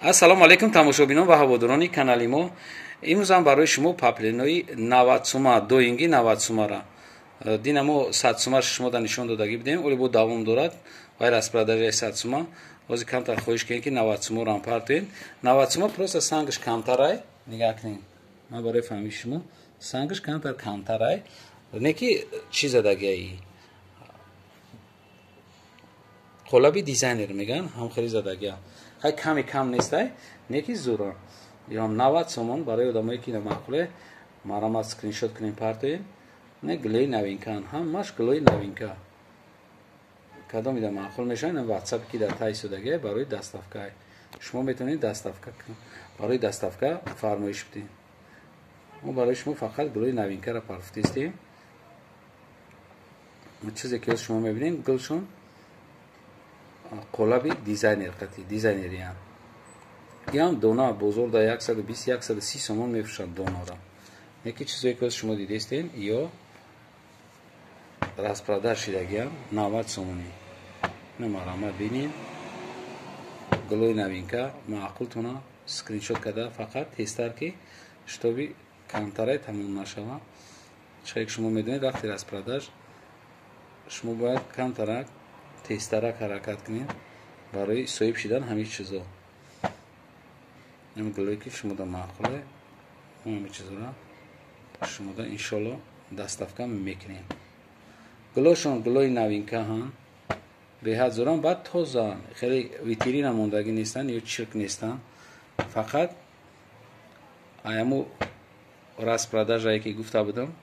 Ассалому алайкум тамошобинон ва ҳаводорони канали мо. Имрӯз ҳам барои шумо паплинои 90 сума, доинги 90 сумара. Дина мо 100 сума шумо да нишон додагӣ будем, оле бо давом дорад. Вай распродажаи 100 сума. Ҳозир камтар хоҳиш кунем ки 90 сумаро ҳам партоем. 90 сума просто сангаш камтарай. Нигаҳ кунед. Ман барои фаҳмиши шумо сангаш камтар камтарай. Не ки чӣ задагиаи? Қолаби дизайнер меган, ҳам хеле задагиа. Хай ками кам нестай, не ки зура. Ё 90 сомон барои одамое ки маъқуле, марамат скриншот кунем партоем. Не гулои новинкаан, ҳамаш гулои новинка. Кадом ида маъқул мешавад, WhatsApp ки дар тай судагия барои доставка. Шумо метавонед доставка барои доставка фармоиш бидед. Мо барои шумо фақат гулои новинкаро партофтистем. Чизе ки шумо мебинед, гулшон қолаби дизайнер қати дизайнериян. Иам дона бозор да 120 130 сомон мефурӯшанд донара. Яке чизое ки шумо дидестен, ё распродаж шидагиам 90 сомонӣ. Ина марҳамат бинед. Гулои новинка маъқултона скриншот карда фақат тезтар ки шитоби камтарай тамом нашава. Чиқаре ки шумо медонед, вақти распродаж шумо бояд камтарак тезтарак ҳаракат кунед барои соҳиб шидан ҳамин чизо. Ин гулое ки шумо да маъқуле, ҳамин чизора шумо да иншолло доставка мекунем. Гулошон гулои новинка ҳан, беҳад зуран, баъд тозаан, хеле витрина мондагӣ нестанд ё чирк нестанд. Фақат аяму распродажае ки гуфта будам,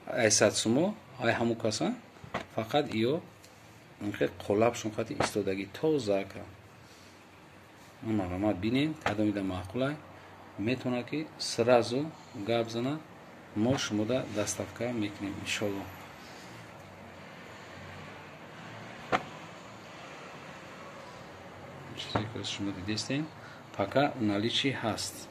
ай 100 сумо, ай ҳаму касан, фақат ё инхел қолабшон қати истодагӣ тоза ка. Марҳамат бинед, кадомида маъқулай, метавонад ки сразу гап занад, мо шумода доставка мекунем иншолло. Чизе ки шумо дидестем, пока наличии ҳаст.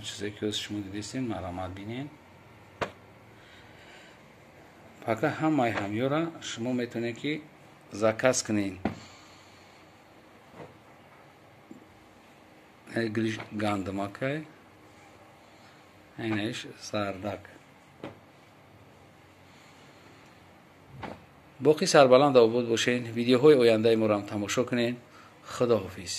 Чизе ки шумо дидестем, марҳамат бинед. Пока ҳамаи ҳамёра шумо метавонед ки заказ кунед. Гулиш гандумакай, инаш зардак. Боқӣ сарбаланд обод бошед. Видеоҳои ояндаи моро ҳам тамошо кунед. Худоҳофиз.